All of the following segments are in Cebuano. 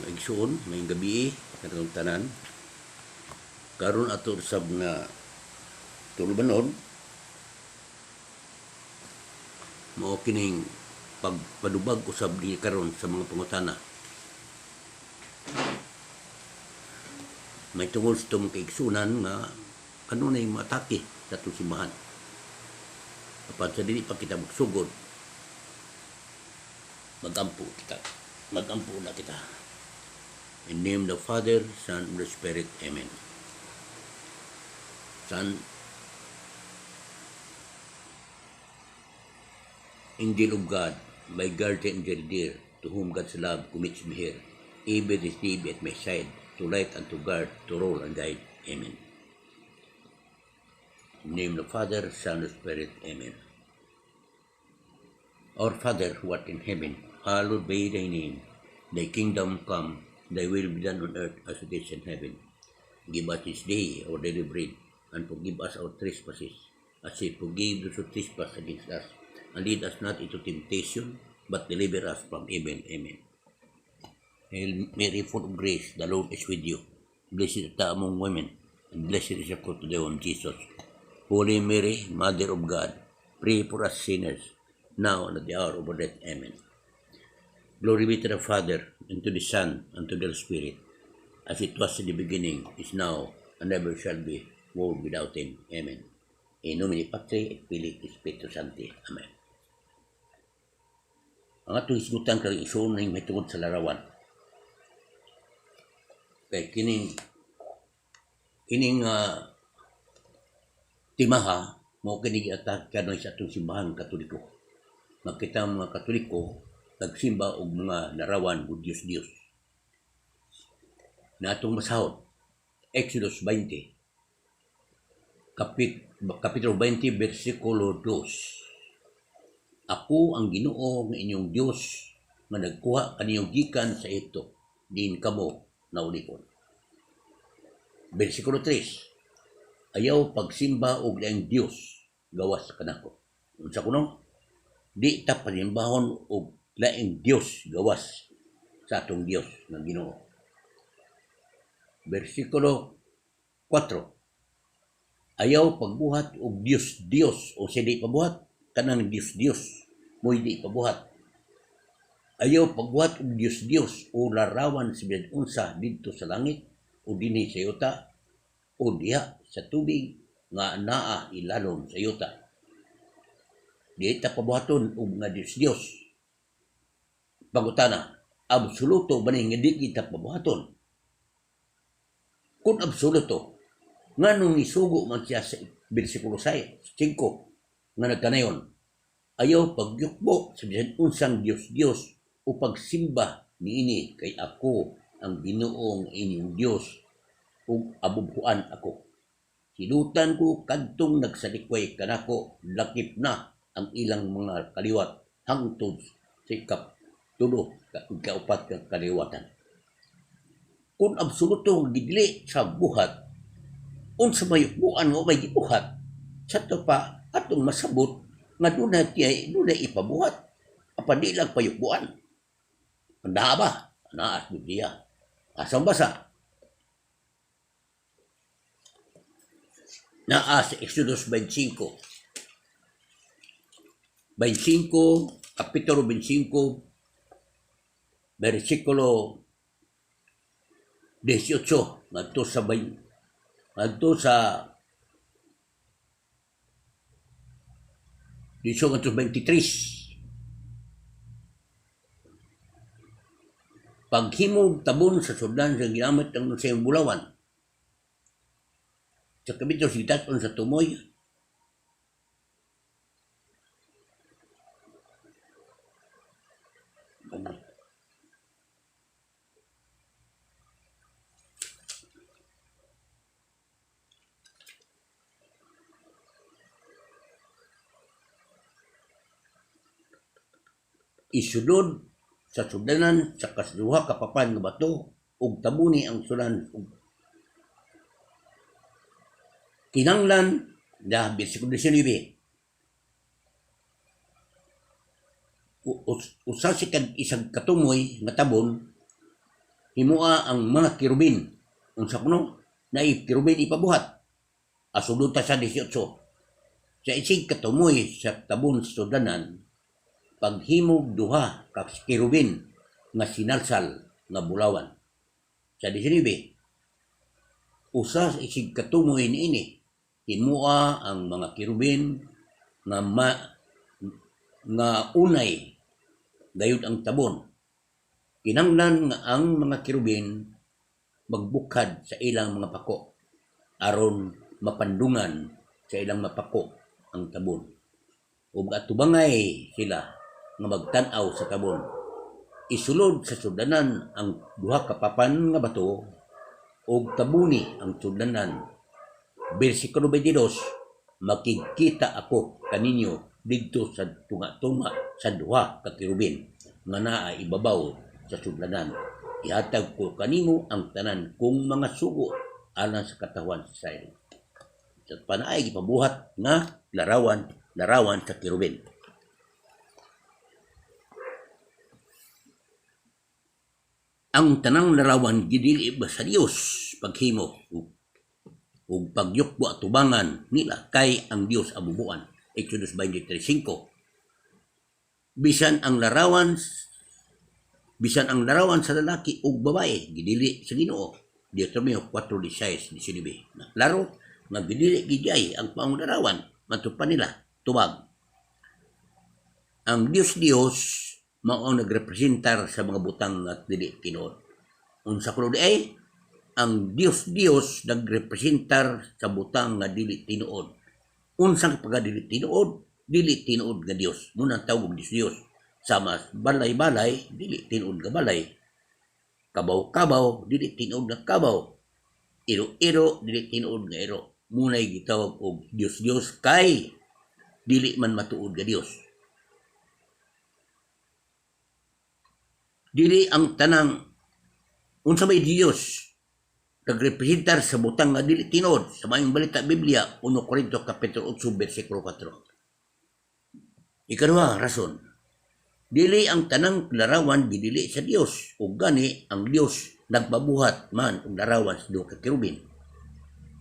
Mga igsoon, maayong gabii kanatong tanan. Karon ato sab nga tulubanon mao kining pagpadubag usab dinhi karon sa mga pangutana. May tungod sa itong kaigsunan nga kanunay moatake sa atong simbahan. Apan sa dili pa kita magsugod, magampo kita. Magampo na kita. In the name of the Father, Son, and the Spirit. Amen. Son, Angel of God, my guardian angel dear, to whom God's love commits me here, ever this day be at my side, to light and to guard, to rule and guide. Amen. In the name of the Father, Son, and Spirit. Amen. Our Father, who art in heaven, hallowed be thy name. Thy kingdom come, thy will be done on earth as it is in heaven. Give us this day our daily bread, and forgive us our trespasses, as we forgive those who trespass against us. And lead us not into temptation, but deliver us from evil. Amen. Hail Mary, full of grace, the Lord is with you. Blessed art thou among women, and blessed is the fruit of thy womb, Jesus. Holy Mary, Mother of God, pray for us sinners, now and at the hour of our death. Amen. Glory be to the Father, and to the Son, and to the Spirit, as it was in the beginning, is now, and ever shall be, world without end. Amen. In nomine Patri et Filii et Spiritus Sancti. Amen. Ang atong hisgutan karon, igsoon, ning mahitungod sa larawan. Kay kining kining timaha mao kini giatake kanunay sa atong Simbahan Katoliko. Nga kita mga Katoliko nagsimba og mga larawan o Diyos-Diyos. Na atong masahod, Exodus 20, Kapitulo 20, versikulo 2. "Ako ang Ginoo nga inyong Dios nga nagkuha kaninyo gikan sa Ehipto, diin kamo naulipon." Versikulo 3. "Ayaw pagsimba og laing Dios gawas kanako." Unsa kuno? Di ta pasimbahon og laing Dios gawas sa atong Dios nga Ginoo. Versikulo 4. "Ayaw pagbuhat og Dios Dios." O siya di pabuhat kanang Dios Dios mo'y di pabuhat. "Ayaw pagbuhat og Dios Dios o larawan sa bisan unsa didto sa langit o dinhi sa yuta o diha sa tubig nga naa ilalom sa yuta." Di ta pabuhaton og nga Dios Dios. Pangutana, absoluto ba ni nga di kita pabuhaton? Kung absoluto, nganong isugo man siya sa versikulo 6, 5, nga nagkanayon, "Ayaw pagyukbo sa bisan unsang Dios Dios o pagsimba niini, kay ako ang Ginoong inyong Dios ug abubhuan ako. Silutan ko kadtong nagsalikway kanako, lakip na ang ilang mga kaliwat hangtod sa ikatulo ikaupat ka kaliwatan." Kung absoluto nga gidili sa buhat, unsa may yukbuan nga may gibuhat? Sa to pa atong masabot nga dunay tiyay dunay ipabuhat apan di lang payukbuan. Naa ba? Naa sa Biblia. Asang basa? Naa sa Exodus 25. 25, Kapitulo 25, versikulo 18, ngadto sa 18 ngadto 23. Paghimog tabon sa sudlan sa ginamit ang sa iyong bulawan. Sa kapitulo sa sa tumoy, isulod sa sudlanan sa kaduha ka papan nga bato ug tabuni ang sudlan ug kinahanglan na bersikulo 19, usa si kad isang katumoy nga tabon. Himua ang mga kerubin. Unsa kuno? Naay kerubin ipabuhat. Asulod ta sa 18. Sa isig katumoy sa tabon sa sudlanan, paghimog duha ka kerubin nga sinalsal nga bulawan. Sa 19, usa sa isig katumoy niini, himua ang mga kerubin nga unay gayud ang tabon. Kinahanglan nga ang mga kerubin magbukad sa ilang mga pako aron mapandungan sa ilang mapako ang tabon. Ug atubangay sila nga magtan-aw sa tabon. Isulod sa sudlanan ang duha ka papan nga bato ug tabuni ang sudlanan. Bersikulo 22, makigkita ako kaninyo didto sa tunga-tunga sa duha ka kerubin nga naa ibabaw sa sudlanan. Ihatag ko kanimo ang tanan kong mga sugo alang sa katawhan sa Israel. Sa panaay gipabuhat nga larawan, larawan sa kerubin. Ang tanang larawan gidili ba sa Dios paghimo ug pagyukbo atubangan nila kay ang Dios abubuan. Exodus 23:5. Bisan ang larawan sa lalaki ug babae gidili sa Ginoo. Deuteronomio 4:16-19. Na klaro nga gidili gijay ang paong larawan matud pa nila tubag. Ang Dios Dios mao ang nagrepresentar sa mga butang nga dili tinuod. Unsa kuno diay? Ang Dios Dios nagrepresentar sa butang nga dili tinuod. Unsang pagka dili tinuod? Dili tinuod nga Dios. Muna tawag Dios Dios. Sama balay-balay, dili tinuod nga balay. Kabaw-kabaw, dili tinuod nga kabaw. Iro-iro, dili tinuod nga iro. Munay gitawag og Dios Dios kay dili man matuod nga Dios. Dili ang tanang unsa may Dios nagrepresentar sa butang nga dili tinuod sa maayong balita Biblia 1 Korinto kapitulo 8 bersikulo 4. Ikaduha rason, dili ang tanang larawan gidili sa Dios ug gani ang Dios nagpabuhat man og larawan sa duha ka kerubin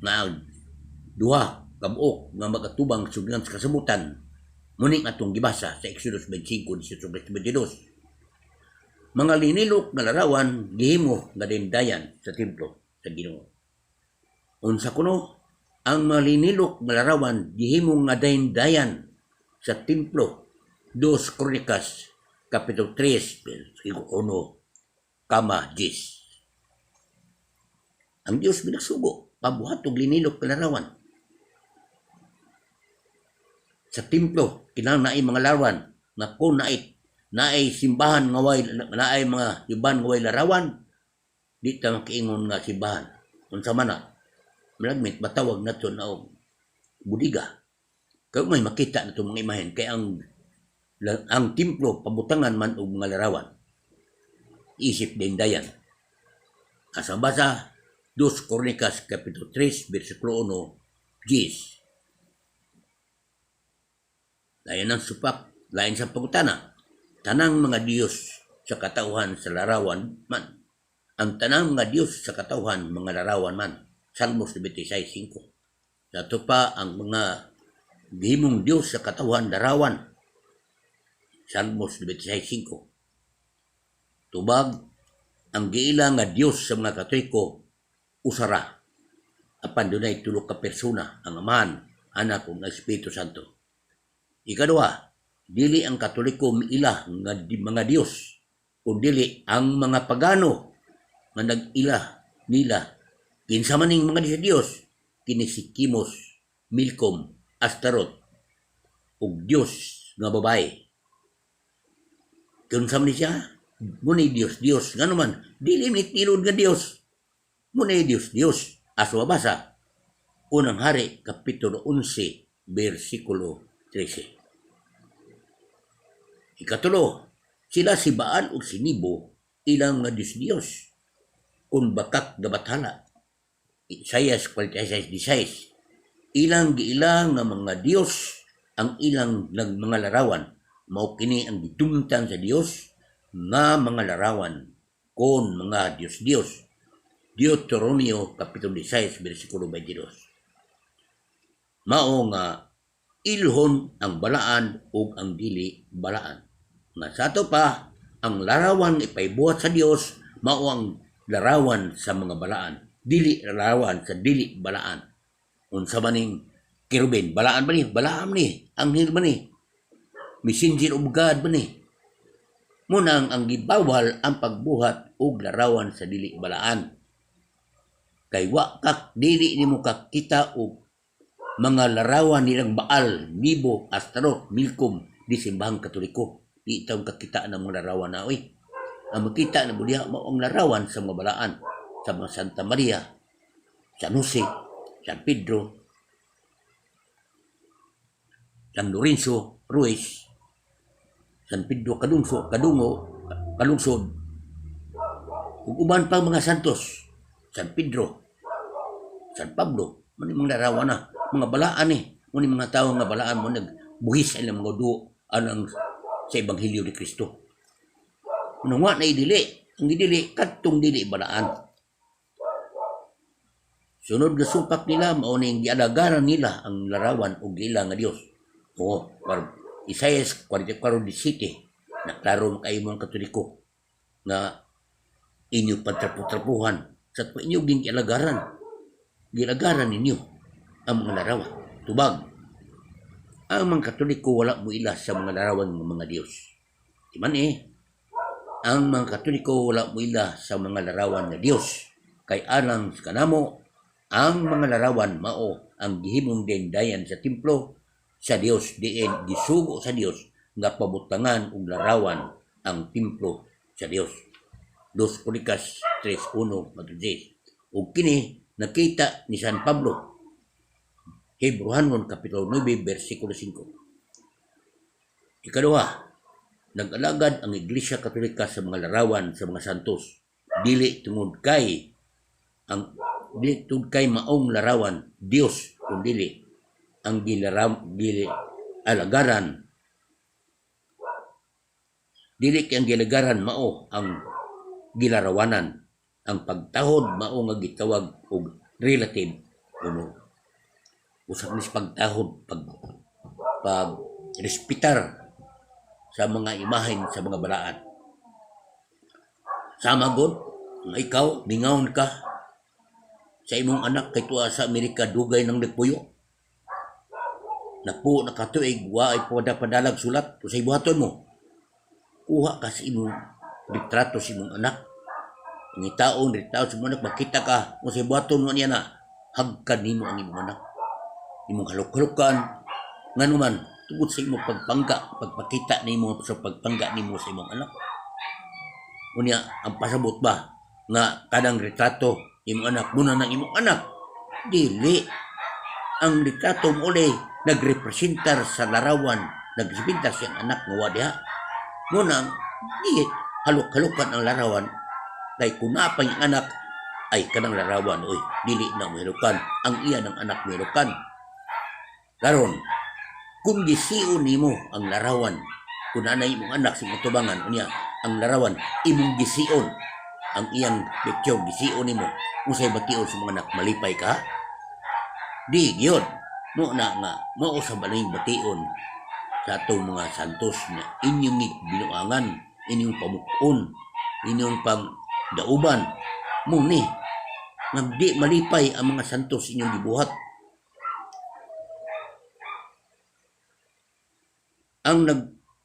nga ang duha ka buok nga magatubang sudlan sa kasibutan, muning atong gibasa sa Exodus 25:18-22. Mga linilok nga larawan gihimo nga dindayan sa templo sa Ginoo. Unsa kuno? Ang mga linilok nga larawan gihimo nga dayandayan sa templo. 2 Kronikas Kapitulo 3 versikulo 1 kama 10. Ang Dios minagsugo pabuhat og linilok nga larawan. Sa templo kinahanglan naay mga larawan nga kung naay simbahan nga way naay mga simbahan nga way larawan, di ta makiingon nga simbahan. Unsa man na malagmit matawag nato na og budiga. Kay may makita nato mga imahen kay ang templo pabutangan man og mga larawan. Isip dindayan. Asa basa 2 Kronikas Kapitulo 3 versikulo 1 10. Lain ang supak, lain sa pangutana. Tanang mga Diyos sa katawhan sa larawan man. Ang tanang mga Diyos sa katawhan mga larawan man. Salmos 96:5. Sa ato pa ang mga gihimong Diyos sa katawhan larawan. Salmos 96:5. Tubag ang giila nga Diyos sa mga Katoliko usara. Apan dunay tulo ka persona, ang Amahan, Anak ug ang Espiritu Santo. Ikaduha, dili ang Katoliko miila nga mga Diyos, kun dili ang mga pagano nga nag-ila nila. Kinsa man ning mga Diyos, kini si Kimos, Milcom, Astaroth, ug Diyos nga babae. Kinsa man ni siya? Munay Diyos, Diyos. Ngano man, dili ni tinuod nga Diyos. Munay Diyos, Diyos. Aso mabasa, Unang Hari, Kapitulo 11, versikulo 13. Ikatulo, sila si Baal ug si Nebo ilang nga Diyos Diyos. Kun bakak gabathala. Isayas 46:16. Ilang giila nga mga Diyos ang ilang nag mga larawan. Mao kini ang gidumtan sa Dios nga mga larawan. Kon mga Diyos-Diyos. Deuteronomio Kapitulo 16, versikulo 22. Mao nga ilhon ang balaan ug ang dili balaan. Nga sa ato pa, ang larawan nga ipaibuhat sa Dios mao ang larawan sa mga balaan, dili larawan sa dili balaan. Unsa man ning kerubin, balaan ba ni? Balaan ni, anghel ba ni? Messenger of God ba ni? Munang ang gibawal ang pagbuhat og larawan sa dili balaan. Kay wa ka, dili nimo kakita og mga larawan nilang Baal, Nebo, Astaroth, Milcom di Simbahang Katoliko. Di taong kakita ng mga larawan na oy. Ang makita na diha mao ang larawan sa mga balaan, sa mga Santa Maria, San Jose, San Pedro, San Lorenzo, Ruiz, San Pedro Kadungso, Kadungo, Kalungsod, ug uban pa mga santos, San Pedro, San Pablo, man mga larawan na, mga balaan eh. Muna mga tao nga balaan mo nagbuhis sa ilang mga duo anang sa Ebanghelyo ni Kristo. Nung wa na idili, ang idili kadtong dili balaan. Sunod nga supak nila mao ning gialagaran nila ang larawan og ila nga Dios. Oo, par Isaias 44:17, naklaro kayo mga Katoliko nga inyo pagtrapu-trapuhan sa inyo ging gialagaran. Gialagaran ninyo ang mga larawan. Tubag, ang mga Katoliko wala mo ila sa mga larawan ng mga Diyos. Di man eh, ang mga Katoliko wala mo ila sa mga larawan nga Diyos. Kay alang sa kanamo, ang mga larawan mao ang gihimong dayan sa templo sa Dios, diin gisugo sa Dios nga pabutangan og larawan ang templo sa Dios. 2 Kronikas 3:1 ngadto 6. Ug kini nakita ni San Pablo. Hebreohanon Kapitulo 9 versikulo 5. Ikaduha, nag-alagad ang Iglesia Katolika sa mga larawan sa mga santos dili tungod kay ang dili tungod kay maong larawan Dios, kun dili ang gilaram gili alagaran, dili kay ang gilagaran mao ang gilarawanan. Ang pagtahod mao nga gitawag og relative honor. Usab ni sa pagtahod, pag respetar sa mga imahen sa mga balaan. Sama god nga ikaw mingawon ka sa imong anak kay tuwa sa Amerika, dugay nang nagpuyo, napo na katuig, wa ay padalag sulat. Unsay buhaton mo? Kuha ka sa imong retrato sa imong anak, ngitaon retrato sa imong anak, makita ka. Unsay buhaton mo niya na hagkan nimo ang imong anak, imong haluk-halukan? Ngano man? Tungod sa imong pagpangga, pagpakita nimo sa pagpangga nimo sa imong anak. Unya ang pasabot ba nga kanang retrato imong anak muna ng imong anak? Dili. Ang retrato mo uli nagrepresentar sa larawan, nagrepresentar siyang anak nga wa diha. Munang di haluk-halukan ang larawan kay kung naa pa yung anak ay kanang larawan oy dili na mohilukan, ang iya ng anak mohilukan. Karon kung gision nimo ang larawan, kung anay imong anak sa imong tubangan, unya ang larawan imong gision, ang iyang picture gision nimo, unsay bation sa mga anak? Malipay ka? Di gyud mo na nga mao sa baling bation sa atong mga santos nga inyong binuangan, inyong pamukon, inyong pang dauban mo ni nga di malipay ang mga santos inyong gibuhat. Ang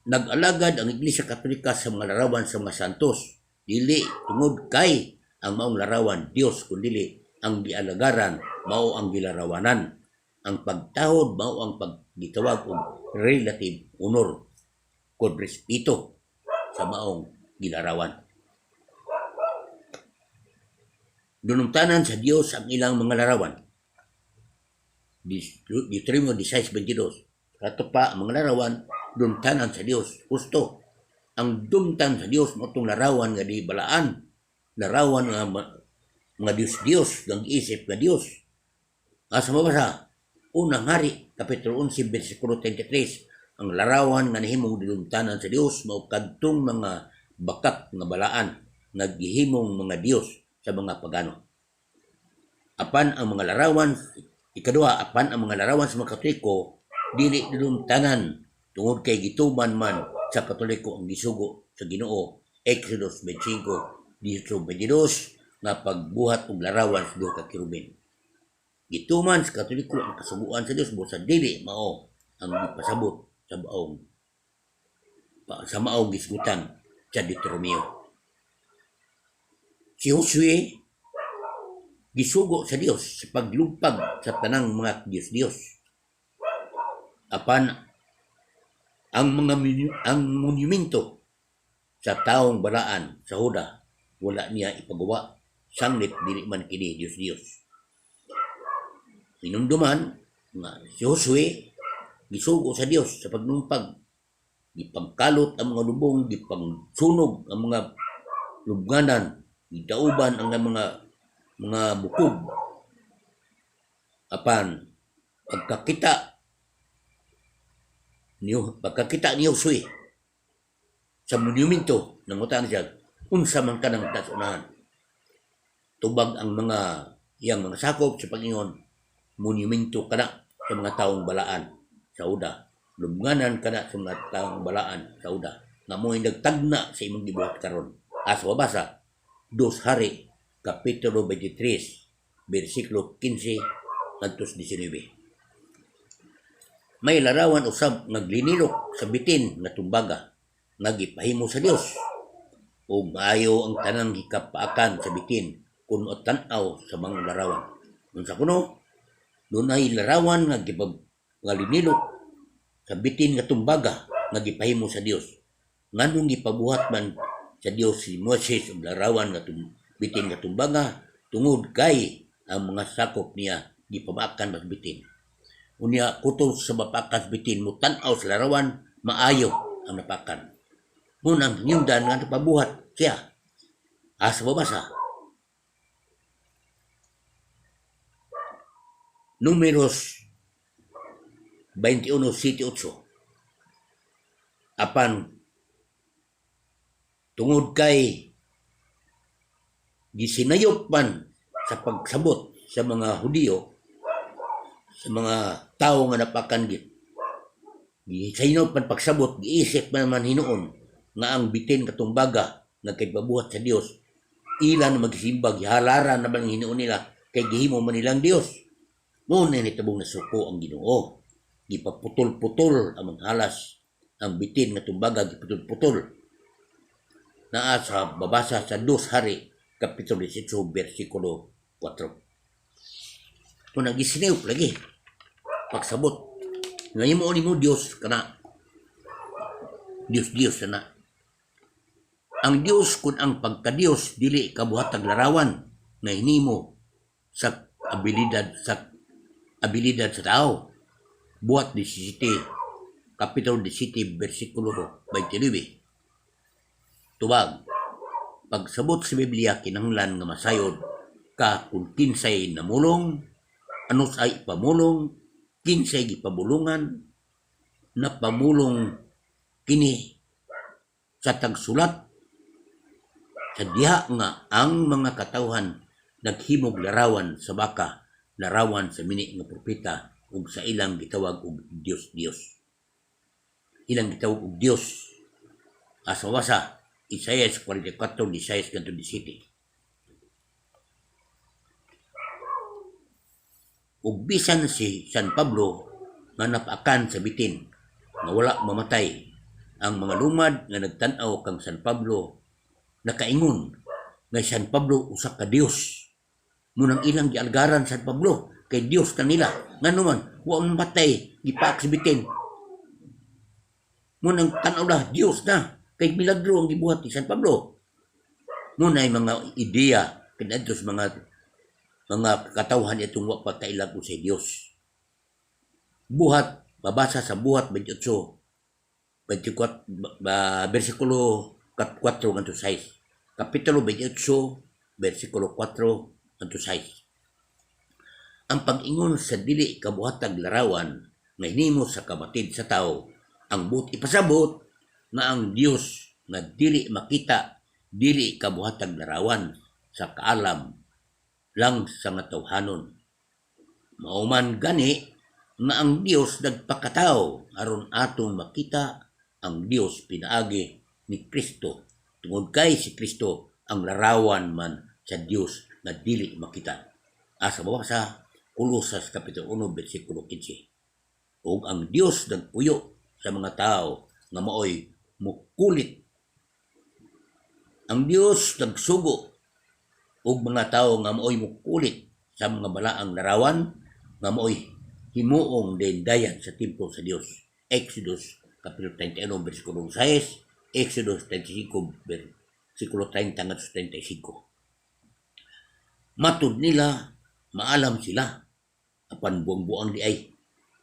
nag-alagad ang Iglesia Katolika sa mga larawan sa mga santos dili tungod kay ang maong larawan Dios, kun dili ang gialagaran mao ang gilarawanan. Ang pagtahod mao ang paggitawag og relative honor kod respeto sa maong gilarawan. Dunumtanan sa Dios ang ilang mga larawan. Deuteronomio 16:22. Kato pa ang mga larawan dumtanan sa Dios. Husto. Ang dumtan sa Dios mo itong larawan nga di balaan. Larawan nga mga Dios-Dios, ng isip nga Dios. Asa mabasa? Unang Hari, Kapitulo 11, versikulo 33. Ang larawan nga nahimong dinumtanan sa Dios mao kadtong mga bakak nga balaan. nga gihimong mga diyos sa mga pagano. Apan ang mga larawan, ikaduha, apan ang mga larawan sa mga Katoliko dili tanan tungod kay gituman man sa Katoliko ang gisugo sa Ginoo, Exodus 25:18, nga pagbuhat og larawan sa duha ka kerubin. Gituman sa Katoliko ang kasuguan sa Dios busa dili mao ang gipasabot sa baong sa maong gisgutan sa Deuteronomio. Si Josue gisugo sa Dios sa paglumpag sa tanang mga Dios-Dios. Apan ang monumento sa taong balaan sa Huda wala niya ipagawa, sanglit dili man kini Dios-Dios. Hinumduman nga si Josue gisugo sa Dios sa pagnumpag, gipangkalot ang mga lubong, gipangsunog ang mga lubnganan, gidauban ang mga bukog. Apan pagkakita ni Josue sa monumento, nangutana siya, "Unsa man kanang unahan?" Tubag ang mga iyang mga sakop sa pag-ingon, "Monumento kana sa mga taong balaan sa Huda. Lubnganan kana sa mga taong balaan sa Huda. Nga mo'y nagtagna sa imong gibuhat karon." Asa mabasa? Dos Hari, Kapitulo 23, versikulo 15 ngadto 19. May larawan usab nga glinilok sa bitin nga tumbaga nga gipahimo sa Dios. Ug maayo ang tanang gikapaakan sa bitin kun tan-aw sa mga larawan. Unsa kuno? Dunay larawan nga gipag nga linilok sa bitin nga tumbaga nga gipahimo sa Dios. Nganong gipabuhat man sa Dios si Moses og larawan nga bitin nga tumbaga? Tungod kay ang mga sakop niya gipamakan mas bitin. Unya kutob sa mapakan sa bitin, mo tan-aw sa larawan, maayo ang napakan. Munang hinungdan nga napabuhat siya. Asa babasa? Numeros 21:7-8. Apan tungod kay gisinayop man sa pagsabot sa mga Hudiyo, sa mga tao nga napakan, gisinayop man pagsabot, giisip man man hinuon nga ang bitin katumbaga nga kay pabuhat sa Dios ila na magsimba, gihalaran na man hinuon nila kay gihimo man nilang Dios. Mo na nitabong nasuko ang Ginoo, gipaputol-putol ang mga halas, ang bitin nga tumbaga giputol-putol. Naa sa babasa sa Dos Hari Kapitulo 18 versikulo 4. Kung nagisinayop lagi pagsabot ngayon mo nimo Dios kana, Dios Dios na ang Dios, kun ang pagka-Dios dili kabuhatag larawan nga hinimo sa abilidad sa tao. Buhat 17, Kapitulo 17, versikulo 29. Tubag, pagsabot sa Biblia kinahanglan nga masayod ka kung kinsay namulong, anos ay ipamulong, kinsay gipabulungan, napamulong kini sa tagsulat sa diha nga ang mga katawhan naghimog larawan sa baka, larawan sa mini nga propeta, ug sa ilang gitawag og Dios Dios. Ilang gitawag og Dios. Asa wasa Isaias 44:16 ngadto 17. Ug bisan si San Pablo nga napakan sa bitin nga wala mamatay, ang mga lumad nga nagtan-aw kang San Pablo nakaingon nga San Pablo usa ka Dios. Munang ilang gialgaran San Pablo kay Dios kanila, ngano man wa mamatay, gipaak sa bitin. Munang tan-aw na Dios na kay milagro ang gibuhat ni San Pablo. Munay mga ideya kaniadto sa mga katawhan itong wa pa kailag sa Dios. Buhat, babasa sa Buhat 28 24 ba, versikulo 4 ngadto 6. Kapitulo 28 versikulo 4 ngadto 6. Ang pag-ingon sa dili kabuhatag larawan nga hinimo sa kabatid sa tao ang buot ipasabot nga ang Dios nga dili makita Dili kabuhatag larawan sa kaalam lang sa nga tawhanon. Mao man gani nga ang Dios nagpakatawo aron atong makita ang Dios pinaagi ni Kristo, tungod kay si Kristo ang larawan man sa Dios nga dili makita. Asa mabasa? Kolosas Kapitulo 1 bersikulo 15. Ug ang Dios nagpuyo sa mga tao nga maoy mukulit. Ang Dios nagsugo og mga tao nga maoy mukulit sa mga balaang larawan nga maoy himuong dayandayan sa templo sa Dios. Exodus Kapitulo 31 bersikulo 6, Exodus 35 bersikulo 30 ngadto 35. Matud nila maalam sila, apan buang-buang di ay.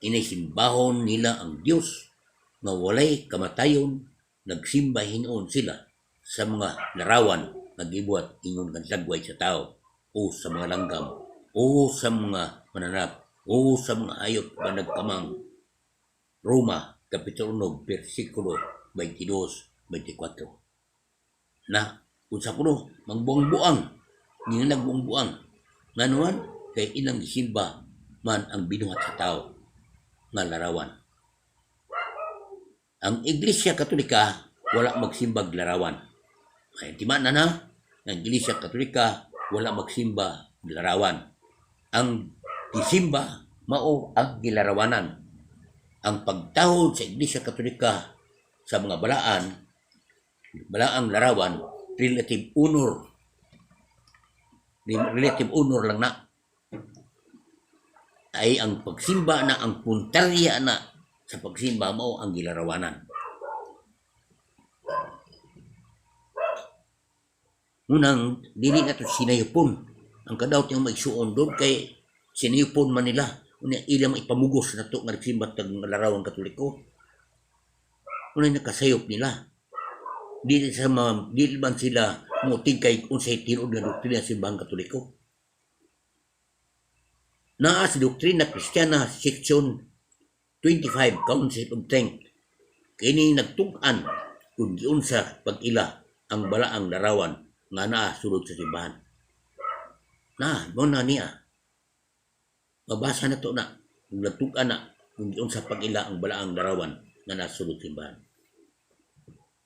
Inay simbahon nila ang Dios nga walay kamatayon, nagsimba hinuon sila sa mga larawan nga gibuhat ingon nga lagway sa tao o sa mga langgam o sa mga mananap o sa mga hayop nga nagkamang. Roma Kapitulo 1 bersikulo 22, 24. Na unsa kuno mangbuang-buang ni nagbuang-buang, nganuan kay ilang gisimba man ang binuhat sa tao nga larawan. Ang Iglesia Katolika wala magsimbag larawan. Ay tima na na, ang Iglesia Katolika wala magsimba larawan. Ang gisimba mao ang gilarawanan. Ang pagtahod sa Iglesia Katolika sa mga balaang larawan, relative honor. Relative honor lang na. Ay ang pagsimba na, ang puntarya na sa pagsimba mao ang gilarawanan. Unang, dili na to sinayupon. Ang kadaot yung maigsuon doon kay sinayupon man nila. Unya ilang ipamugos na to nga nagsimba tag larawan Katoliko. Unay nakasayop nila. Dili sa mga, dili man sila motingkay unsay tinuod nga doktrina sa simbahang Katoliko. Naa sa Doktrina Kristiyana, Section 25, Council of Trent. Kini nagtug-an kung giunsa pag-ila ang balaang larawan nga naa sulod sa simbahan. Na, mo na niya. Mabasa na to na kung nagtug-an na kung giunsa pag-ila ang balaang larawan nga naa sulod sa simbahan.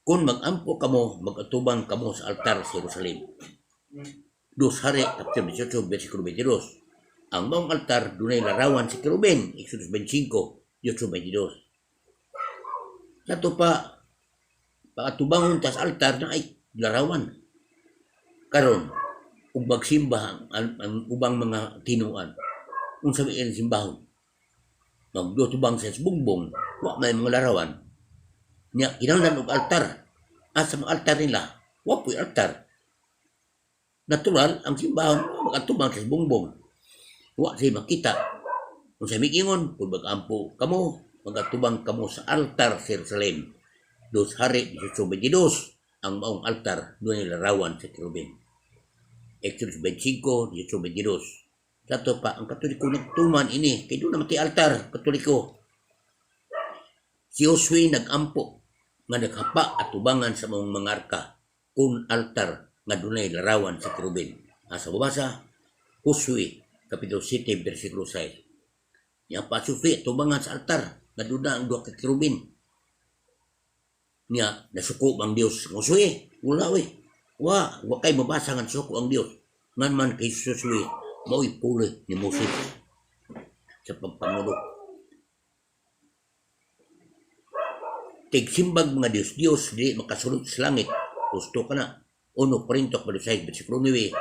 Kung mag-ampo kamo, mag-atubang kamo sa altar sa Jerusalem. Dos Hari, Kapitulo 18, versikulo 22. Ang maong altar dunay larawan si Kerubin, Exodus 25, 18, 22. Sa to pa, paatubangon tas altar na ay larawan. Karon, ug magsimba ang ubang mga tinuan. Unsa may ilang simbahon? Magdutubang sa bugbong, wa may mga larawan. Nya kinahanglan og altar. Asa mga altar nila? Wa po'y altar. Natural, ang simbahon magatubang sa bugbong. Wa siya makita. Kung sa miingon, kung mag-ampo kamo, magatubang kamo sa altar sa Jerusalem. Dos Hari 18:22, ang maong altar dunay larawan sa kerubin. Exodus 25, 18:22. Sa to pa, ang Katoliko nagtuman ini, kay doon naman ti altar, Katoliko. Si Josue nag-ampo, nga naghapa at tubangan sa maong mga arka, kun altar nga dunay larawan sa kerubin. Asa babasa? Josue, Kapitulo 7, versikulo 6. Nya pa Josue, tubangan sa altar, nga duna ang duha ka kerubin. Nya, nasuko ang Dios? Josue, wala we. Wa kay mabasa nga suko ang Dios. Ngan man kay Josue, mao'y puli ni Moses sa pagpangulo. Tigsimbag mga Dios Dios di makasulod sa langit. Gusto ka na. 1 Korinto kapitulo 6 versikulo 9.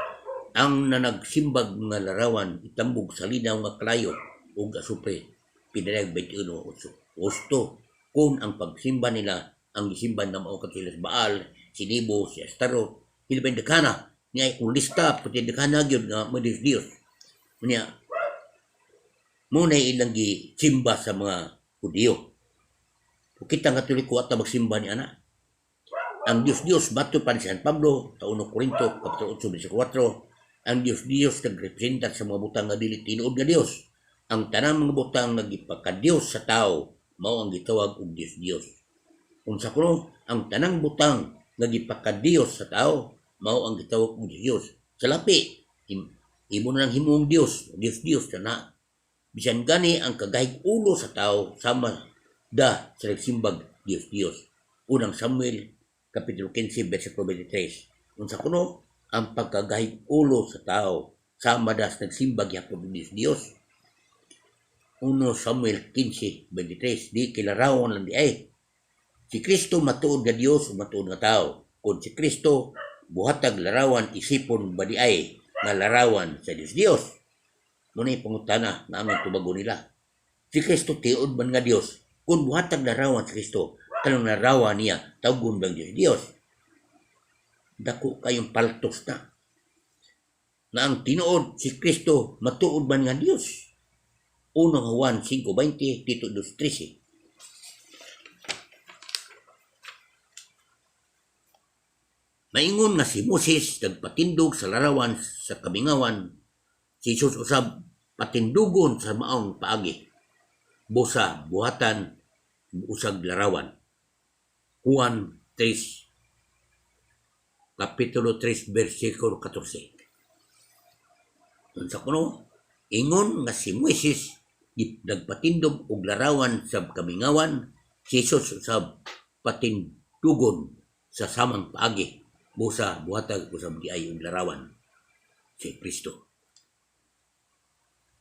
Ang nanagsimbag mga larawan itambog sa linaw nga kalayo ug asupre. Pinadayag 21:8. Gusto kung ang pagsimba nila ang gisimba na mao sila sa Baal, si Nebo, si Astaroth, hilabay dekana niya kung lista puti dekana gyud nga mga Dios Dios. Unya mo na ilang gisimba sa mga Hudiyo. Kung kita nga Katoliko at magsimba ni ana. Ang Dios Dios bato pa ni San Pablo sa 1 Korinto kapitulo 8 versikulo 4. Ang Dios Dios nagrepresenta sa mga butang nga dili tinuod nga Dios. Ang tanang mga butang nga gipakadiyos sa tao mao ang gitawag og Dios Dios. Unsa kuno ang tanang butang nga gipakadiyos sa tao, mao ang gitawag og Diyos. Sa lapi, imo na lang himong Dios, Dios Dios na. Bisan gani ang kagahig ulo sa tao sama da sa nagsimbag Dios Dios. Unang Samuel kapitulo 15 bersikulo 23. Unsa kuno ang pagkagahig ulo sa tao sama da sa nagsimbag gyapon Dios Dios. 1 Samuel 15:23, di kilarawan lang di ay. Si Kristo matuod nga Dios o matuod nga tao. Kung si Kristo buhatag larawan, isipon ba di ay nga larawan sa Dios Dios? Muna pangutana na aming tubago nila. Si Kristo tiod man nga Dios. Kung buhatag larawan si Kristo, kanang larawan niya tawgon bang Dios Dios? Dako kayong paltos na. Na ang tinuod si Kristo matuod man nga Dios. 1 Juan 5:20, Tito 2:13. Maingon nga si Moses nagpatindog sa larawan sa kamingawan, si Jesus usab patindugon sa maong paagi. Busa buhatan usag larawan. Juan 3, Kapitulo 3, versikulo 14. Unsa kuno? Ingon nga si Moises nagpatindog og larawan sa kamingawan, si Jesus usab patindugon sa samang paagi. Busa buhatag usab di ay og larawan si Kristo.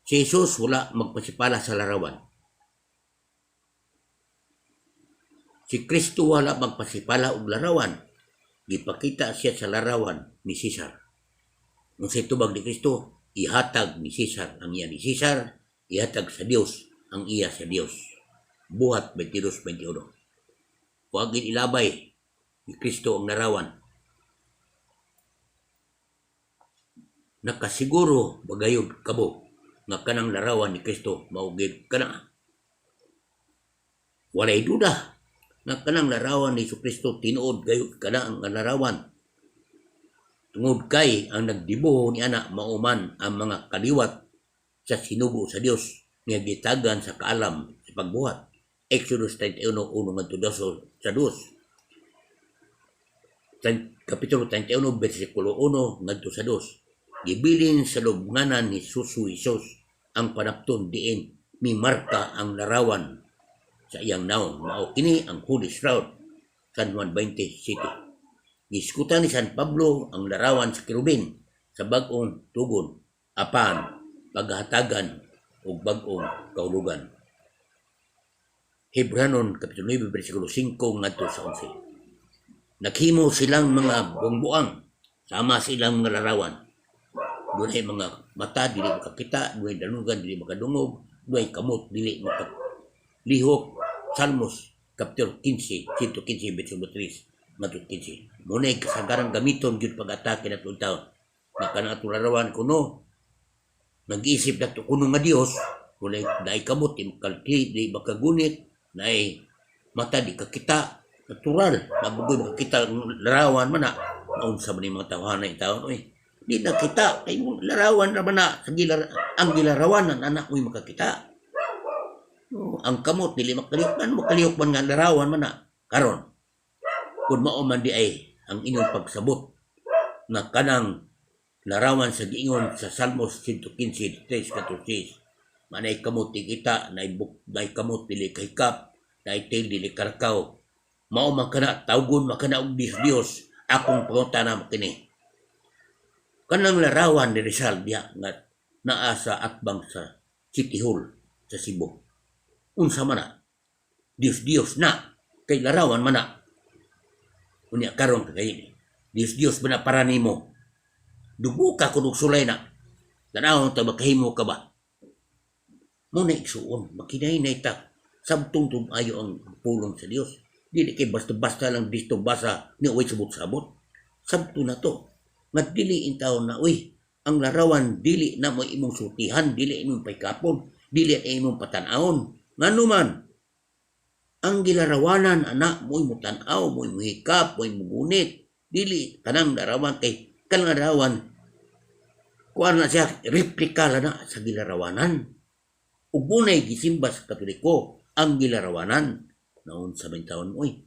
Si Jesus wala magpasipala sa larawan. Si Kristo wala magpasipala og larawan. Gipakita siya sa larawan ni Cesar. Unsay tubag ni Kristo, ihatag ni Cesar ang iya ni Cesar, ihatag sa Dios ang iya sa Dios. Buhat 22:21. Huwag ilabay ni Kristo ang larawan. Nakasiguro bagayod kabo nga kanang larawan ni Kristo mao gid kana. Walay duda nga kanang larawan ni Kristo tinuod gayud kana ang larawan. Tungod kay ang nagdibuho ni ana mao man ang mga kaliwat sa sinugo sa Dios nga gitagan sa kaalam sa pagbuhat. Exodus 31:1 ngadto sa 2. Kapitulo 31 bersikulo 1 ngadto sa 2. Gibilin sa lubnganan ni Susu Isos ang panapton diin mimarka ang larawan sa iyang naong. Mao kini ang Holy Shroud, San Juan 20 City. Giskutan ni San Pablo ang larawan sa kerubin sa bag-ong tugon apan paghatagan og bag-ong kahulugan. Hebranon Kapitulo 9 versikulo 5 ngadto sa 11. Naghimo silang mga buang-buang sama sa ilang mga larawan. Dunay mga mata dili makakita, dunay danugan dili makadungog, dunay kamot dili makalihok. Salmos Kapitulo 15, 115 versikulo 3 ngadto 15. Munay kasagaran gamiton gyud pag-atake nato taon. Nga kanang atong larawan kuno nag-isip nato kuno nga Dios, dunay naay kamot di makalti, di makagunit, naay mata di kakita, natural mabugoy makakita ang larawan man na. Naunsa man ni mga tawhana in taon oy. Di na kita kay larawan ra man na sa ang gilarawanan anak mo'y makakita. No, ang kamot dili makalihok man, makalihok man nga larawan man na. Karon kun mao man di ay ang inyong pagsabot nga kanang larawan sa giingon sa Salmos 115, 3, 14, manay kamot di kita, nay buk, nay kamot dili kahikap, nay tail dili karkaw. Mao man kana tawgon man kana og Dios Dios, akong pangutana mo kini. Kanang larawan ni Rizal diha nga naa sa atbang sa City Hall sa Cebu. Unsa man na? Dios Dios na kay larawan man na. Unya karon kay Dios Dios ba na para nimo? Dugo ka kuno sulay na. Tan-awon ta makahimo ka ba? Muna igsuon, makinahinay ta. Sabtong tumayo ang pulong sa Dios. Dili kay basta-basta lang dito basa ni uy sabot-sabot. Sabto na to. Nga dili in taon na uy, ang larawan dili na mo imong sultihan, dili imong paikapon, dili na imong patan-awon. Ngano man, ang gilarawanan anak mo'y mutan-aw, mo'y muhikap, mo'y mugunit. Dili kanang larawan kay kanang larawan kuan na siya, replika la na sa gilarawanan. Ug bunay gisimba sa Katoliko ang gilarawanan. Naon sa taon oy.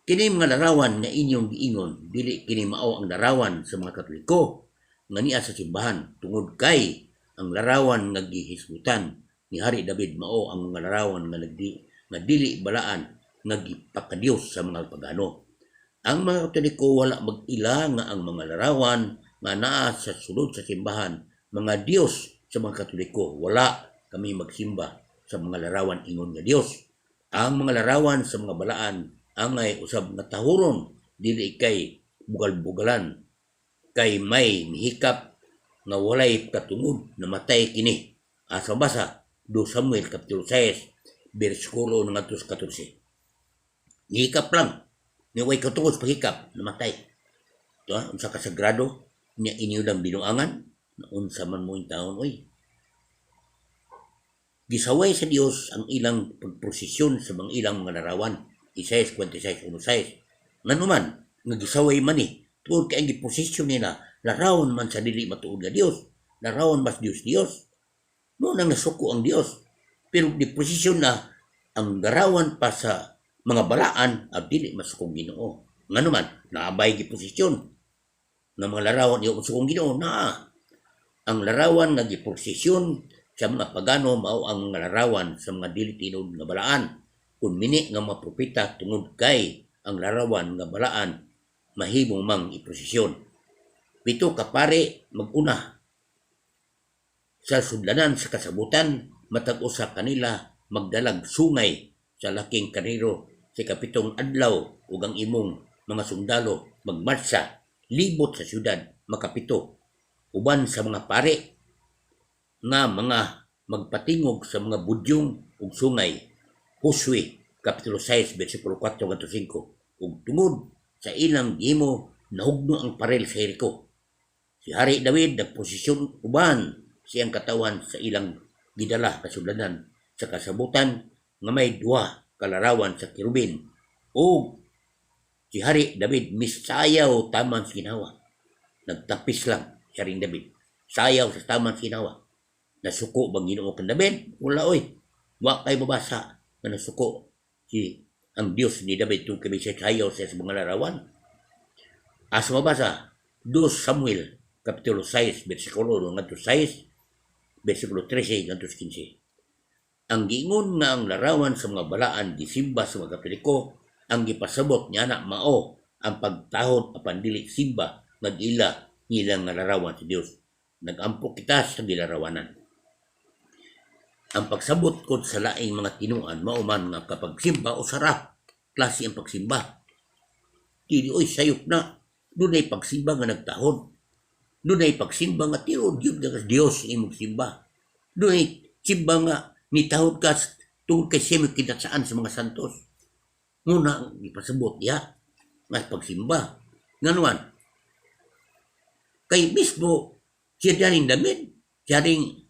Kini mga larawan nga inyong giingon, dili kini mao ang larawan sa mga Katoliko nga niya sa simbahan, tungod kay ang larawan nga gihisgutan ni Hari David mao ang mga larawan nga dili balaan nga gipakadiyos sa mga pagano. Ang mga Katoliko wala mag-ila nga ang mga larawan nga naa sa sulod sa simbahan mga Dios sa mga Katoliko. Wala kami magsimba sa mga larawan ingon nga Dios. Ang mga larawan sa mga balaan angay usab nga tahuron, dili kay bugal-bugalan, kay may mihikap nga walay katungod, namatay kini. Asa basa 2 Samuel kapitulo 6 bersikulo 14. Nihikap lang ni way katungod sa paghikap, namatay. Ito, ha? Unsa ka sagrado niya inyo lang binuangan na unsa man mo taon oy. Gisaway sa Dios ang ilang pagprosesyon sa mga ilang mga larawan. Isaias 46:16. Nganuman, nga gisaway man ni, tungod kay ang giprosesyon nila, larawan man sa dili matuod nga Dios, larawan mas Dios Dios. Mo nang nasuko ang Dios. Pero di posisyon na ang larawan pa sa mga balaan at dili masukong Ginoo. Nganuman, naabay giposisyon nga mga larawan iyo masukong Ginoo naa. Ang larawan nga giposisyon sa mga pagano mao ang mga larawan sa mga dili tinuod nga balaan. Kun mini nga mga propeta tungod kay ang larawan nga balaan mahimo mang iprosesyon. 7 ka pare maguna sa sudlanan sa kasabutan, matag usa kanila magdalag sungay sa laking karnero sa 7 adlaw ug ang imong mga sundalo magmarsa libot sa syudad makapito uban sa mga pare nga mga magpatingog sa mga budyong ug sungay. Josue kapitulo 6 bersikulo 4 ngadto 5. Ug tungod sa ilang gihimo nahugno ang parel sa Jericho. Si Hari David nagposisyon uban siyang katawan sa ilang gidala kasudlanan sa kasabutan nga may duha kalarawan sa kerubin. Ug si Hari David misayaw taman sa ginawa. Nagtapis lang si Hari David. Sayaw sa taman sa ginawa. Nasuko bang Ginoo kang David? Wala oy. Wa kay mabasa nga nasuko si ang Dios ni David tungkol kay siya sayaw sa mga larawan. Asa mabasa? 2 Samuel kapitulo 6 bersikulo 1 ngadto 6 bersikulo 13 ngadto 15. Ang giingon nga ang larawan sa mga balaan gisimba sa mga Katoliko, ang gipasabot niya na mao ang pagtahod apan dili simba nag-ila nilang nga larawan sa Dios. Nagampo kita sa gilarawanan. Ang pagsabot ko sa laing mga tinuan mao man nga kapag simba o sara klase ang pagsimba. Dili oy sayop na. Dunay pagsimba nga nagtahod. Dunay pagsimba nga tinuod gyud nga Dios imong simba. Dunay simba nga nitahod ka tungod kay siya may kinatsaan sa mga santos. Muna ang ipasabot niya nga pagsimba. Nganuan, kay mismo siya daring David, siya ring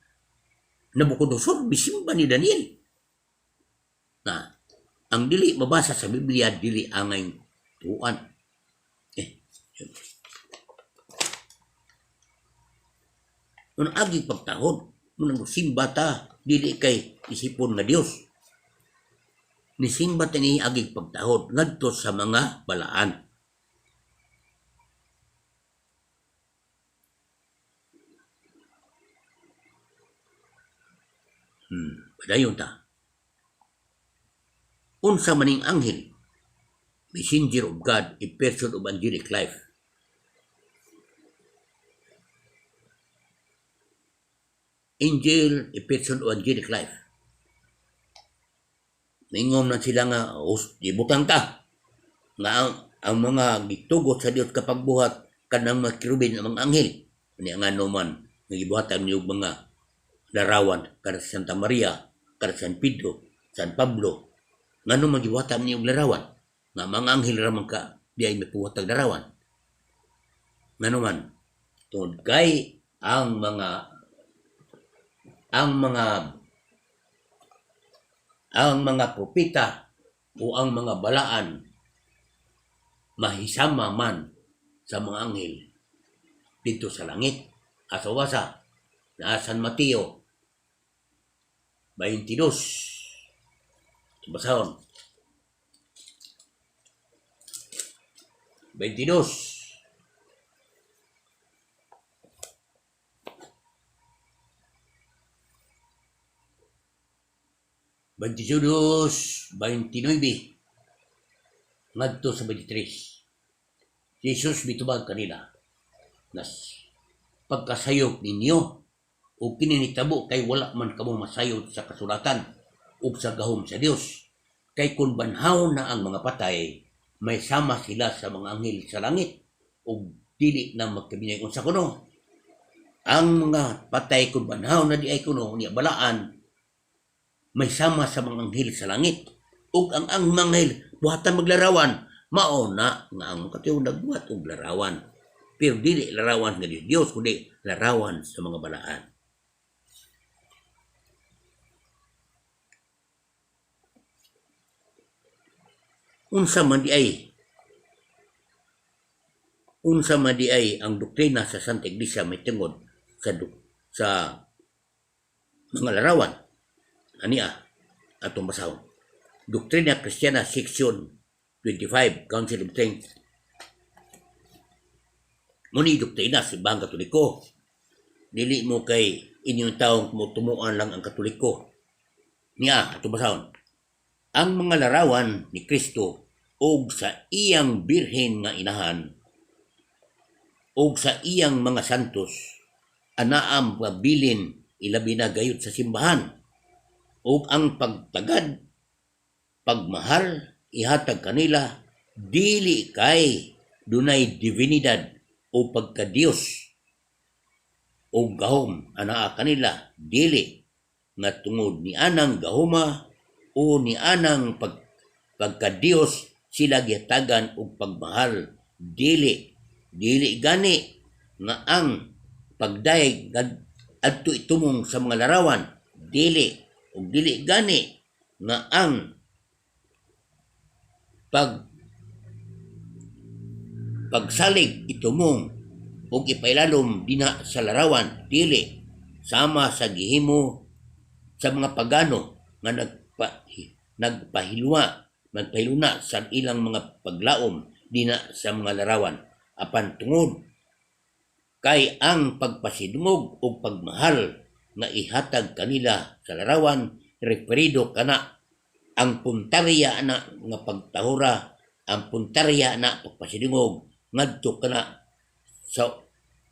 Nabucodonosor, bisimba ni Daniel. Na, ang dili mabasa sa Biblia, dili angay tuan. Nung agi pagtahod, nung simba ta, dili kay isipon nga Dios. Nisimba ta ni agi pagtahod ngadto sa mga balaan. Padayon ta. Unsa maning anghel, messenger of God, a person of angelic life. Angel, a person of angelic life. Mingom na sila nga, ibutang ta. Nga ang mga gitugot sa Dios kapag buhat kanang mga kerubin ang mga anghel. Ani nga naman, nga gibuhatan niyo mga larawan kada sa Santa Maria, kada San Pedro, San Pablo. Ngano magibuhatan niyo larawan? Nga mga anghel ra man ka, di ay mapuhatag larawan. Ngano man, tungod kay ang mga propeta o ang mga balaan mahisama man sa mga anghel dito sa langit. Asawasa na San Mateo 22. Basahon. 22. 22, 29 ngadto sa 23. Jesus mitubag kanila, nas pagkasayop ninyo og kini nitabo kay wala man kamo masayod sa kasulatan ug sa gahom sa Dios. Kay kun banhaw na ang mga patay, may sama sila sa mga anghel sa langit ug dili na magkabinay. Unsa kuno? Ang mga patay kun banhaw na di ay kuno niya balaan, may sama sa mga anghel sa langit. Ug ang mga anghel buhatan maglarawan, mao na nga ang katiw nagbuhat og larawan. Pero dili larawan nga Dios, kundi larawan sa mga balaan. Unsa man di ay unsa man di ay ang doktrina sa Santa Iglesia may tungod sa mga larawan? Ania atong basahon. Doktrina Kristiana, Section 25, Council of Trent. Muni doktrina sa Simbahang Katoliko. Dili mo kay inyong taong tumuan lang ang Katoliko. Niya atong basahon. Ang mga larawan ni Kristo og sa iyang birhen nga inahan og sa iyang mga santos anaam pabilin ilabi na gayud sa simbahan, ug ang pagtagad, pagmahal ihatag kanila dili kay dunay divinidad o pagka-Dios o gahom anaa kanila, dili nga tungod ni anang gahoma o ni anang pagka-Dios sila gihatagan og pagmahal, dili dili gani nga ang pagdayeg adto itumong sa mga larawan, dili ug dili gani nga ang pagsalig itumong ug ipailalom dinha sa larawan, dili sama sa gihimo sa mga pagano nga nagpahilwa nagpahiluna sa ilang mga paglaom dinha sa mga larawan. Apan tungod kay ang pagpasidungog ug pagmahal nga ihatag kanila sa larawan referido kana ang puntarya na nga pagtahura, ang puntarya na pagpasidungog ngadto kana sa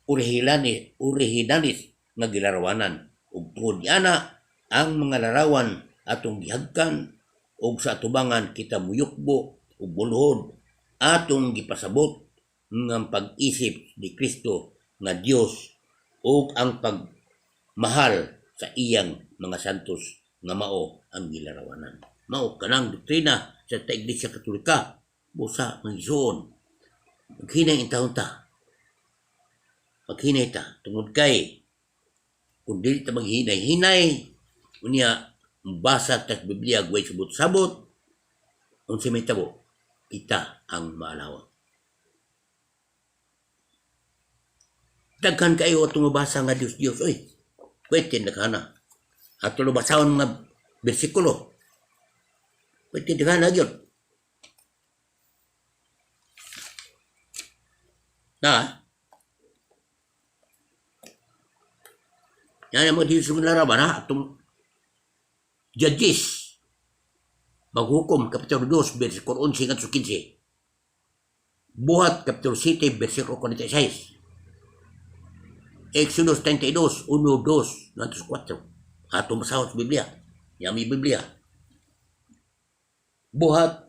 orihinalis nga gilarawanan. Ug tungod niana ang mga larawan atong gihagkan ug sa atubangan kita muyukbo ug bulhod atong gipasabot nga pag-isip ni Kristo nga Dios ug ang pagmahal sa iyang mga santos nga mao ang gilarawanan. Mao kanang doktrina sa ta Iglesia Katolika. Busa mga. Maghinay intawon ta. Maghinay ta tungod kay kung dili ta maghinay-hinay, unya basa ta sa Biblia way sabot-sabot, unsa may tabo, kita ang maalawa. Daghan kayo atong mabasa nga Dios Dios oy. Pwede na kana. Ato basahon mga bersikulo. Pwede daghan na gyud. Na. Yan ang mga Diyos ng larawan ha. Atong Judges. Maghukom, Kapitulo 2, versikulo 11 ngadto 15. Buhat, Kapitulo 7, versikulo 46. Exodus 32, 1, 2, 4. Atong basahon sa Biblia. Yan may Biblia. Buhat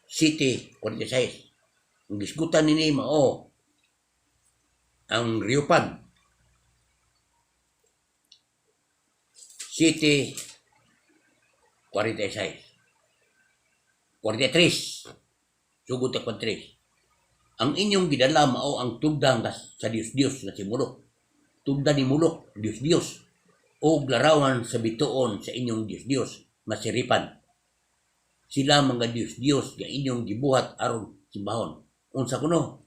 7, 46. Ang gisgutan nini mao ang Riupan. 7, 46. 43. Sugod ta 43. Ang inyong gidala mao ang tugdang sa Dios-Dios nga si Molok. Tugda ni Molok, Dios-Dios, o larawan sa bituon sa inyong Dios-Dios nga si Ripan. Sila mga Dios-Dios nga inyong gibuhat aron simbahon. Unsa kuno?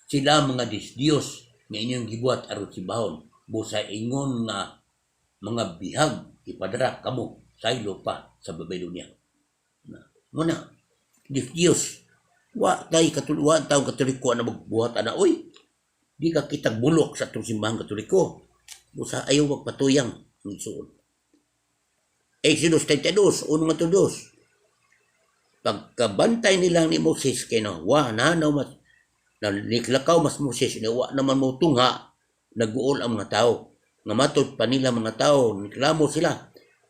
Sila mga Dios-Dios nga inyong gibuhat aron simbahon. Busa ingon nga mga bihag ipadara kamo saylo pa sa Babylonia. Na, muna, Dios-Dios. Wa tay Katoliko, wa tawo Katoliko na magbuhat ana oy. Di ka kitag bulok sa atong simbahang Katoliko. Busa ayaw magpatuyang ang igsuon. Exodus 32, 1 ngadto 2. Pagkabantay nilang ni Moses kay na wa na mas na niklakaw mas Moses ni wa naman mo tungha, naguol ang mga tao. Nga matod pa nila mga tao, niklamo sila.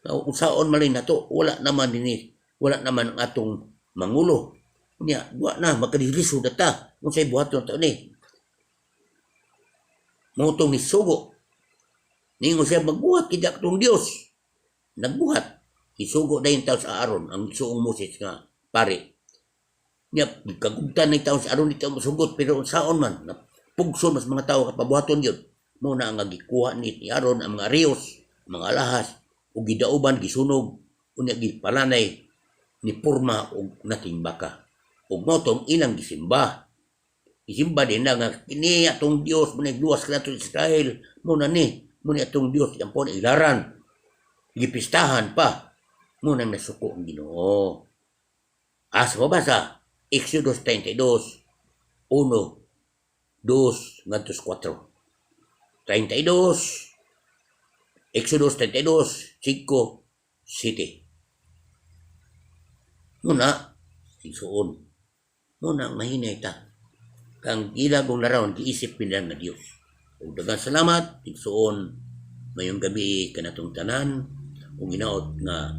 Usaon man nato, wala naman dinhi, wala naman ang atong mangulo. Unya, wa na makadilisod ta. Unsay buhaton to ni? Mao tong nisugo. Ningon siya magbuhat kita atong Dios. Nagbuhat. Isugo dayon taon sa Aaron ang suong Moses nga pare. Nya kagugtan ni taon sa Aaron di taon masugot, pero unsaon man napugson mas mga tawo kapabuhaton gyud. Mao na ang gikuha ni Aaron ang mga rios, mga alahas ug gidauban, gisunog, unya gipalanay ni porma og nating baka. Ug mao tong ilang gisimba. Gisimba din na nga kini atong Dios mo nagluwas kanato Israel, mo na ni, mo ni atong Dios ang pon ilaran. Gipistahan pa. Mo nang nasuko ang Ginoo. Asa mabasa? Exodus 32, 1, 2, ngadto 4. 32, Exodus 32, 5, 7. Muna, igsuon. Muna, mahinay ta. Kang ilagong larawan, giisip nila nga Dios. Ug daghang salamat, igsuon, mayong gabi kanatong tanan, ug hinaot nga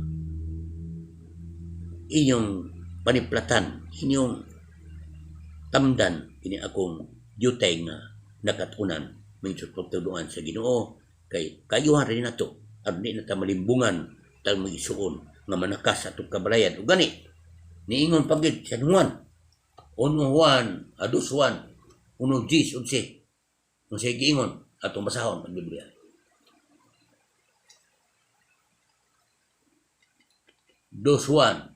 inyong paniplatan, inyong tamdan, kini akong jutay nga nakatunan may pagtuluan sa Ginoo kay kayuhan rin nato aron di na ta malimbungan tang magisuon nga manakas sa atong kabalayan. Ug gani niingon pa gyud San Juan 1 Juan 2 Juan 1 10 11, unsay giingon atong basahon ang Biblia. 2 Juan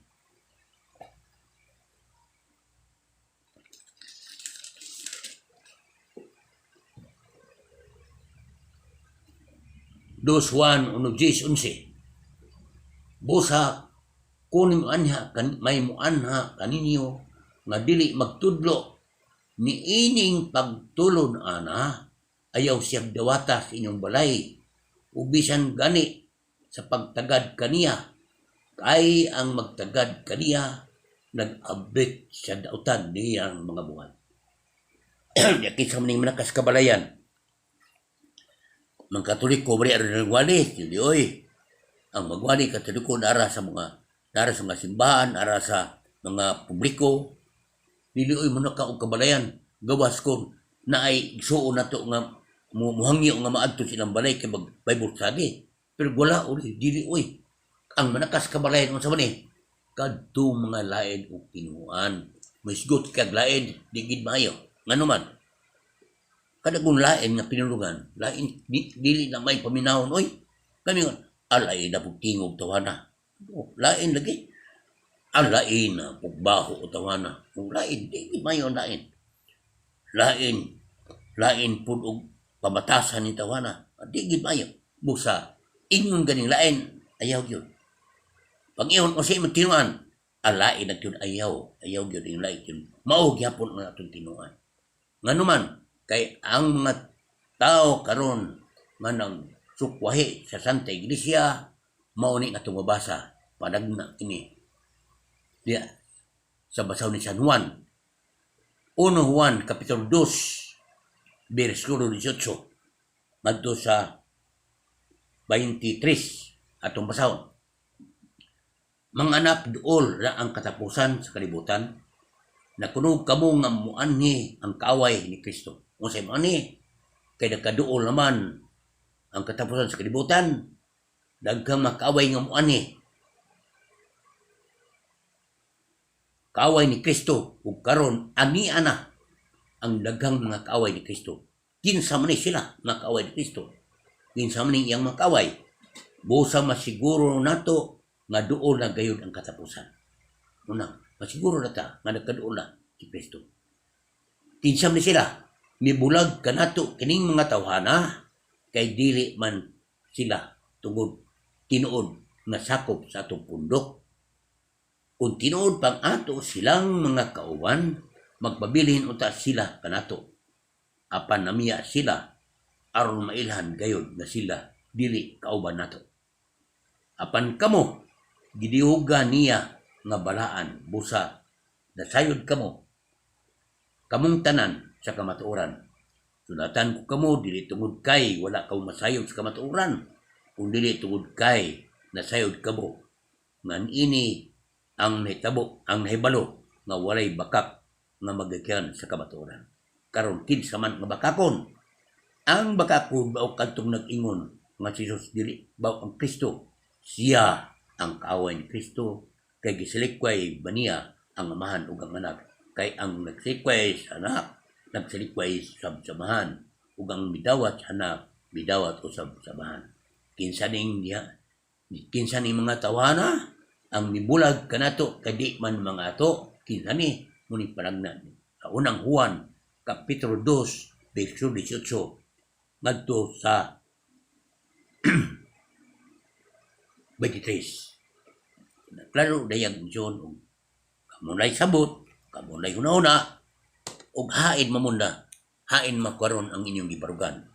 2 Juan 1 10 11. Busa kuning anha kan may muanha kaninyo nga dili magtudlo niining pagtulon ana, ayaw siyang dawata sa inyong balay ug bisan gani sa pagtagad kaniya, kay ang magtagad kaniya nag-abit sa dautan niyang mga buhat. Di kinsa man ning manakas kabalayan. Mga Katoliko bali aron nagwali, dili oy. Ang magwali Katoliko nara sa mga simbahan, ara sa mga publiko. Dili oy manaka og kabalayan, gawas kon naay igsuon nato nga muhangyo nga maadto silang balay kay mag Bible study. Pero wala oy, dili oy. Ang manakas kabalayan unsa man ni? Kadto mga lain og tinuan. Maisgot kag lain, di gid maayo. Ngano man? Kada kung lain nga pinulungan, lain dili na may paminawon oy. Kami nga alay na pug tingog tawana. Oh, lain lagi. Alay na pug baho tawana. Oh, lain di mayo lain. Lain lain pud og pamatasan ni tawana. Di gid mayo. Busa ingon ganing lain ayaw gyud. Pag ingon o sa imong tinuan, alain na gyud ayaw, ayaw gyud ing lain gyud. Mao gyapon ang atong tinuan. Ngano man kay ang mga tao karon nga nagsukwahi sa Santa Iglesia mao ni atong mabasa panagna kini diya sa basaw ni San Juan 1 Juan Kapitulo 2 bersikulo 18 ngadto sa 23 atong basahon. Mga anak, duol na ang katapusan sa kalibutan. Nakunog kamo nga muanhi ang kaaway ni Kristo. Unsay muanhi? Kay nagkaduol naman ang katapusan sa kalibutan. Daghang mga kaaway nga muanhi. Kaaway ni Kristo ug karon ani ana ang daghang mga kaaway ni Kristo. Kinsa man ni sila mga kaaway ni Kristo? Kinsa man ni iyang mga kaaway? Busa masiguro nato nga duol na gayud ang katapusan. Una, masiguro na ta nga nagkaduol na si Kristo. Kinsa man ni sila? Mibulag kanato kining mga tawhana kay dili man sila tungod tinuod nga sakop sa atong pundok. Kung tinuod pang ato silang mga kauban, magpabilin unta sila kanato. Apan namiya sila aron mailhan gayod nga sila dili kauban nato. Apan kamo gidihugan niya nga balaan busa nasayod kamo kamong tanan sa kamatuoran. Sulatan ko kamo dili tungod kay wala kamo masayod sa kamatuoran, kun dili tungod kay nasayod kamo nga niini ang nahitabo, ang nahibalo nga walay bakak nga magikan sa kamatuoran. Karon kinsa man nga bakakon? Ang bakakon mao kadtong nag-ingon nga si Jesus dili mao ang Kristo. Siya ang kaaway ni Kristo kay gisilikway ba niya ang Amahan ug ang Anak? Kay ang nagsilikway sa Anak, nagsilikway sa Amahan, ug ang midawat sa Anak, midawat usab sa Amahan. Kinsa ning niya? Kinsa ning mga tawhana ang mibulag kanato kay di man mga ato? Kinsa ni muni panagna sa Unang Juan kapitulo 2 bersikulo 18 ngadto sa 23. Klaro dayag John, og kamo nay sabot, kamo nay hunahuna, og hain mamunda, hain makaron ang inyong gibarugan.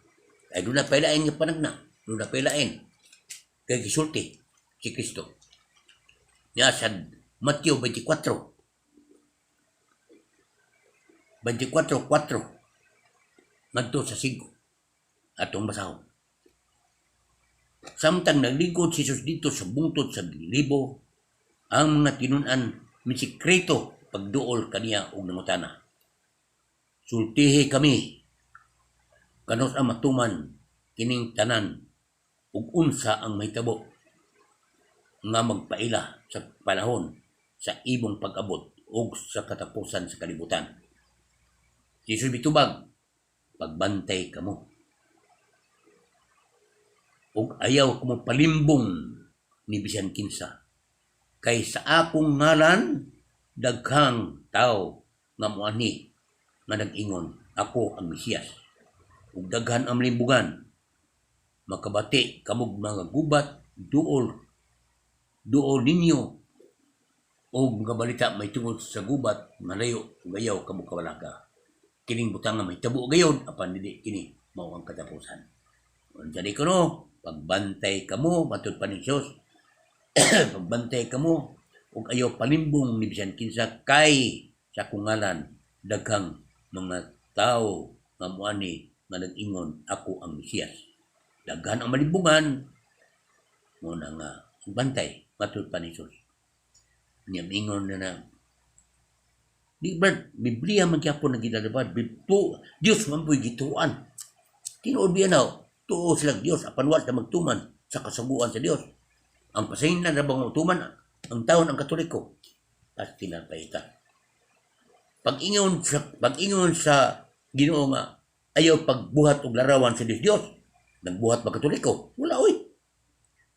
Ay doon na pailain nga panagna, doon na pailain. Kay gisulti si Kristo. Niya sa Mateo 24, 24:4 ngadto sa 5, atong basahon. Samtang naglingkod si Jesus dito sa bungtod sa libo, ang mga tinun-an misikreto pagduol kaniya og nangutana: "Sultihi kami, kanus-a matuman kining tanan ug unsa ang mahitabo nga magpaila sa panahon sa imong pag-abot ug sa katapusan sa kalibutan?" Si Jesus mitubag, "Pagbantay kamo ug ayaw kamo palimbong ni bisan kinsa, kay sa akong ngalan daghang tao nga moanhi nga nag-ingon, 'Ako ang Mesiyas,' ug daghan ang malimbugan. Makabati kamog mga gubat, duol duol ninyo og mga balita may tungod sa gubat, malayo ug ayaw kamo kabalaka. Kining butang nga mahitabo gayod, apan dili kini mao ang katapusan." Unsa di kuno, pagbantay kamo, matud pa ni Jesus, pagbantay kamo ug ayaw palimbong ni bisan kinsa, kay sa akong ngalan daghang mga tao nga moani nga nag-ingon, 'Ako ang Mesiyas.' Daghan ang malimbungan mo na nga bantay, matud pa ni Jesus. Niya mingon na na di ba Biblia man gyapon ang gilalabad Bibto, Dios man po'y gituan. Tinuod biya na tuo sila Dios, apan wa sila magtuman sa kasuguan sa Dios. Ang pasaydan ra bang tuman ang taon ang Katoliko? Pasti na paita. Pag-ingon sa Ginoo nga ayaw pagbuhat og larawan sa Dios Dios, nagbuhat ba Katoliko? Wala oy.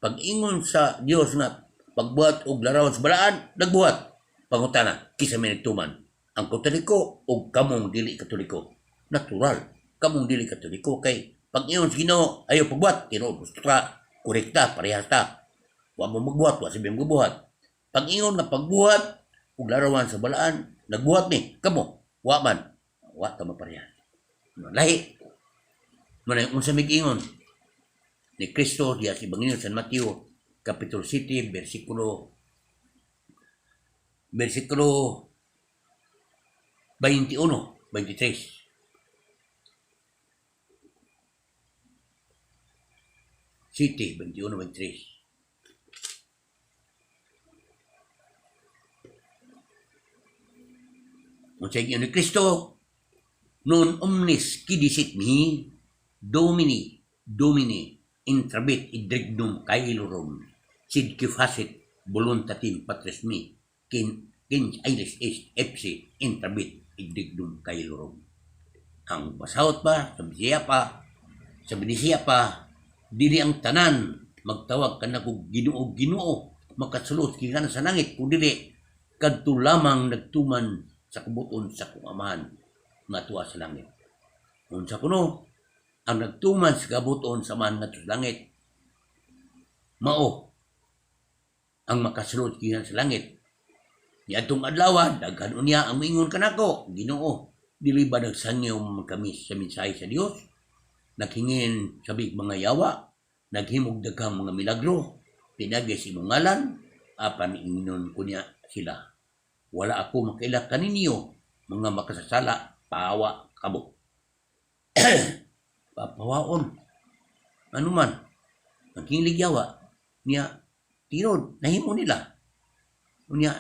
Pag-ingon sa Dios nga pagbuhat og larawan sa balaan, nagbuhat. Pangutana, kinsa may nagtuman? Ang Katoliko o kamong dili Katoliko? Natural, kamong dili Katoliko, kay pag-ingon sa Ginoo ayaw pagbuhat, tinuod gusto ka, korekta, parehas ta. Wa mo magbuhat, wa sabi magbuhat. Pag-ingon nga pagbuhat og larawan sa balaan, nagbuhat ni, kamo, wa man. Wa ta maparehas. Lahi. Muna unsa may giingon ni Kristo diya sa Ebanghelyo San Mateo kapitulo 7 bersikulo 21, 23. 7, 21, 23. Unsa ni Kristo? "Non omnes qui dicit mihi, Domine, Domine, intrabit in regnum caelorum, sed qui facit voluntatem Patris mei, qui in caelis est, ipse intrabit in regnum caelorum." Ang basahot pa, sa Bisaya pa, sa Binisiya pa, dili ang tanan magtawag kanako Ginoo, Ginoo makasulod gikan sa langit, kun dili kadto lamang nagtuman sa kabuton sa akong Amahan nga tuwa sa langit. Unsa kuno ang nagtuman sa kabuton sa Amahan nga sa langit mao ang makasulod gikan sa langit? Niadtong adlaw, daghan unya ang moingon kanako, "Ginoo, dili ba nagsangyaw man kami sa mensahe sa Dios? Naghingin sa mga yawa, naghimog daghang mga milagro, pinaagi sa imong ngalan?" Apan ingnon ko niya sila, "Wala ako makaila kaninyo, mga makasasala, pahawa kamo." Papawaon. Ano man, naghinlig yawa, niya, tinuod, nahimo nila. Unya,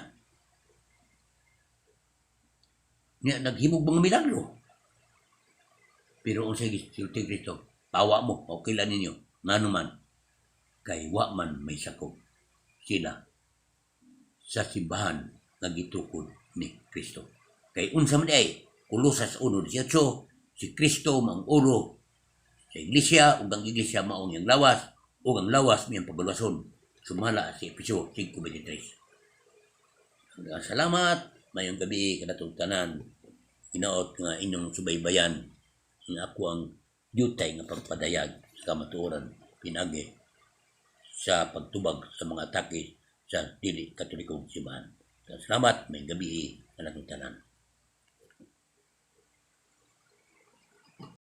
niya naghimog mga milagro. Pero unsay gisulti Kristo? "Pahawa mo, okay lang ninyo." Ngano man, kay wa man may sakop sila sa simbahan nga gitukod ni Kristo. Kay unsa man ay Kolosas 1:18, si Kristo mang ulo sa iglesia ug ang iglesia mao ang iyang lawas ug ang lawas miyang paguluwason sumala sa Efeso 5:23. Salamat, maayong gabii kanatong tanan. Hinaot nga inyong subaybayan ang ako ang dyutay nga pagpadayag sa kamatuoran pinaagi sa pagtubag sa mga atake sa dili Katolikong simbahan. Salamat, maayong gabii kanatong tanan.